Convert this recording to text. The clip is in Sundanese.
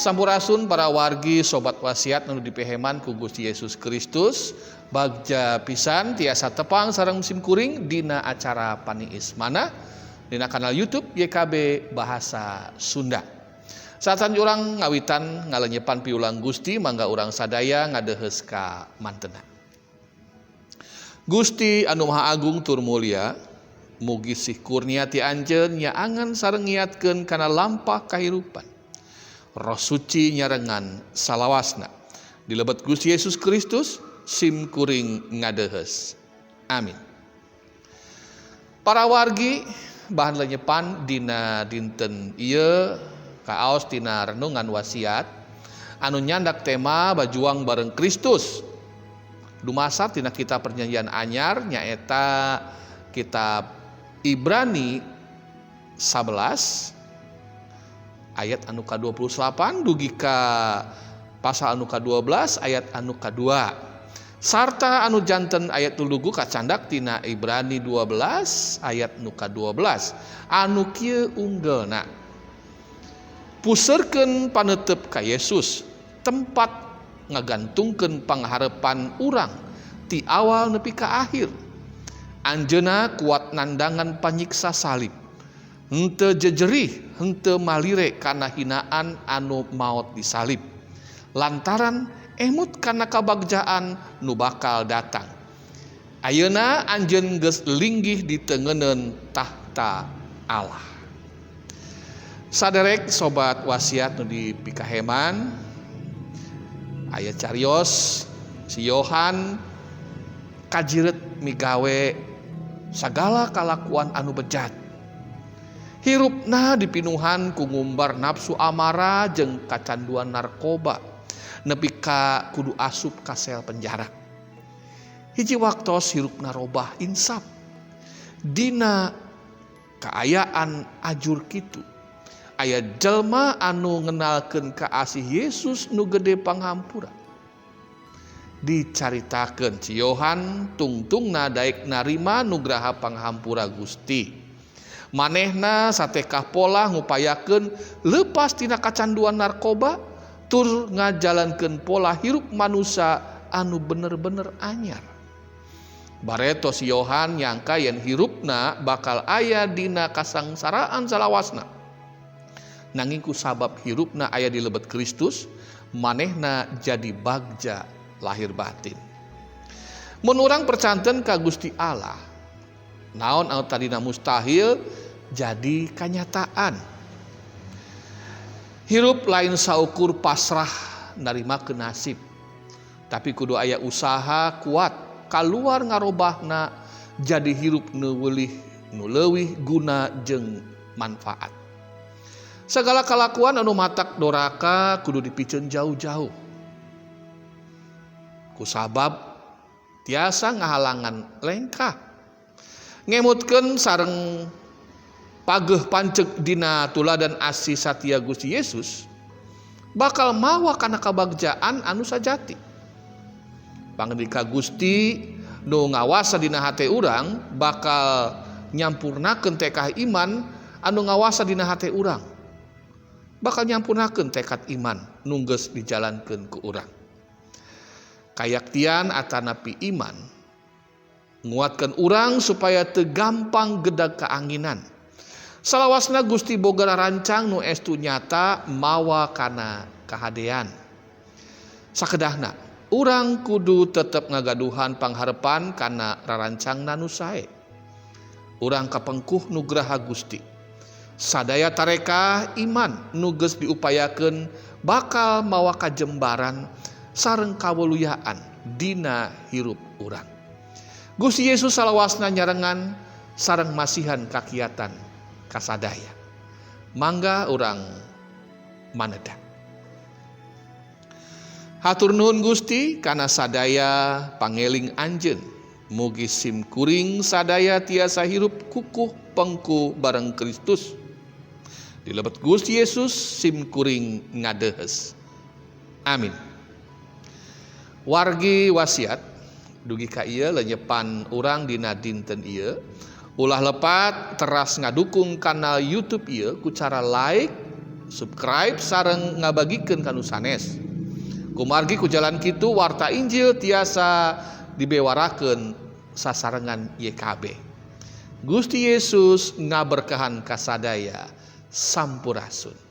Sampurasun para wargi sobat wasiat nu dipiheman ku Gusti Yesus Kristus. Bagja pisan tiasa tepang sareng sim kuring dina acara Paniis Manah dina kanal YouTube YKB Bahasa Sunda. Saacan urang ngawitan ngalenyepan piulang Gusti, mangga urang sadaya ngadeheus ka mantena. Gusti anu Maha Agung tur mulia, mugi sih kurnia ti anjeun nyaangan sareng ngiatkeun kana lampah kahirupan. Roh Suci nyarengan salawasna. Di lebet Gusti Yesus Kristus sim kuring ngadeheus. Amin. Para wargi, bahan lenyepan dina dinten ieu kaos tina renungan wasiat anu nyandak tema bajuang bareng Kristus. Dumasar tina kitab Perjanjian Anyar, nyaeta kitab Ibrani 11 ayat anu ka-28 dugi ka pasal anu ka-12 ayat anu ka-2, sarta anu janten ayat tulugu kacandak tina Ibrani 12 ayat nu ka-12 anu kieu unggelna: "Puseurkeun panetep ka Yesus, tempat ngagantungkeun pangharepan urang ti awal nepi ka akhir. Anjeunna kuat nandangan panyiksa salib, henteu jejerih, henteu malire kana hinaan anu maot disalib, lantaran emut kana kabagjaan nu bakal datang. Ayeuna anjeun geus linggih di tengeneun tahta Allah." Saderek sobat wasiat nu dipikaheman, aya carios si Yohan kajiret migawe sagala kalakuan anu bejat. Hirupna dipinuhan ku ngumbar nafsu amara jeung kacanduan narkoba, nepi ka kudu asup ka sel penjara. Hiji waktos hirupna robah insaf. Dina kaayaan ajur kitu, aya jelma anu ngenalkeun kaasih Yesus nu gede panghampura. Dicaritakeun si Yohan tungtungna daek narima nugraha panghampura Gusti. Manehna satekah pola ngupayakeun leupas tina kacanduan narkoba tur ngajalankeun pola hirup manusia anu bener-bener anyar. Bareto si Yohan nyangka yen hirupna bakal aya dina kasangsaraan salawasna. Nanging ku sabab hirupna aya di lebet Kristus, manehna jadi bagja lahir batin. Mun urang percanten ka Gusti Allah, naon anu tadina mustahil jadi kanyataan. Hirup lain saukur pasrah narimakeun nasib, tapi kudu aya usaha kuat kaluar ngarobahna jadi hirup nu weulih, nu leuwih guna jeung manfaat. Segala kalakuan anu matak doraka kudu dipiceun jauh-jauh, kusabab tiasa ngahalangan lengkah. Ngemutkeun sareng pageh panceg dina tuladan asih satia Gusti Yesus bakal mawa kana kabagjaan anu sajati. Pangandika Gusti nu ngawasa dina hate urang bakal nyampurnakeun tekah iman anu ngawasa dina hate urang, bakal nyampurnakeun tekad iman nu geus dijalankeun ku urang. Kayaktian atanapi iman nguatkeun urang supaya teu gampang gedag kaanginan. Salawasna Gusti boga rancang nu estu nyata mawa kana kahadean. Sakedahna urang kudu tetep ngagaduhan pangharepan kana rarancangna nu sae. Urang kapengkuh nugraha Gusti. Sadaya tareka iman nu geus diupayakeun bakal mawa kajembaran sareng kaweluyaan dina hirup urang. Gusti Yesus salawasna nyarengan sareng masihan kakiatan kasadaya. Mangga urang maneda. Hatur nuhun Gusti kana sadaya pangeling anjeun. Mugi sim kuring sadaya tiasa hirup kukuh pengku bareng Kristus. Di lebet Gusti Yesus sim kuring ngadehes. Amin. Wargi wasiat, dugi ka ieu lenyepan urang dina dinten ieu. Ulah lepat teras ngadukung kanal YouTube ieu ku cara like, Subscribe sareng ngabagikeun ka nu sanes. Kumargi ku jalan kitu warta Injil tiasa dibewarakeun sasarengan YKB. Gusti Yesus ngaberkahan kasadaya. Sampurasun.